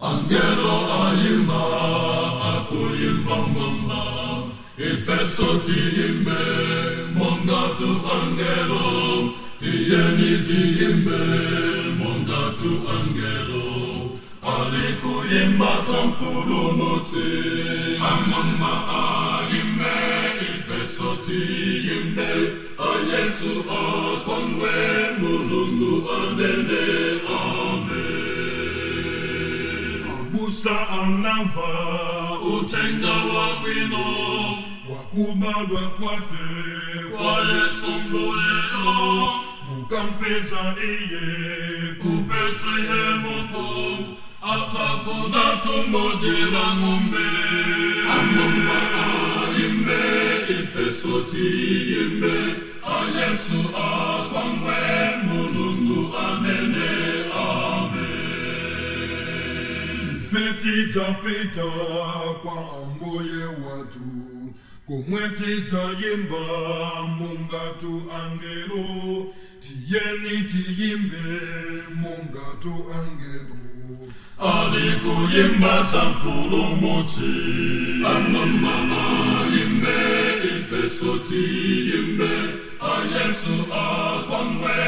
Angelo ayimba, akuyimba mwamba, ifeso tiyimbe, monga tu angelo, tiyeni tiyimbe, monga tu angelo, alikuyimba sampulumutsi. Amama ayimbe, ifeso tiyimbe, ayesu akongwe, mulungu anene, amen. Abusa anamva Utenga wabwino wakubadwa kwake kwa Yesu mbuyeyo mukampeza iye ku Betlehemu atakona tumodela ng'ombe. Amama ayimbe, ifeso tiyimbe, ayesu akongwe, mulungu anene, amen. Ife tidzapita kwa ambuye watu komwe tidzayimba monga tu angelo, tiyeni tiyimbe monga tu angelo. Alikuyimba sampulumutsi. Amama ayimbe, ifeso tiyimbe, ayesu akongwe.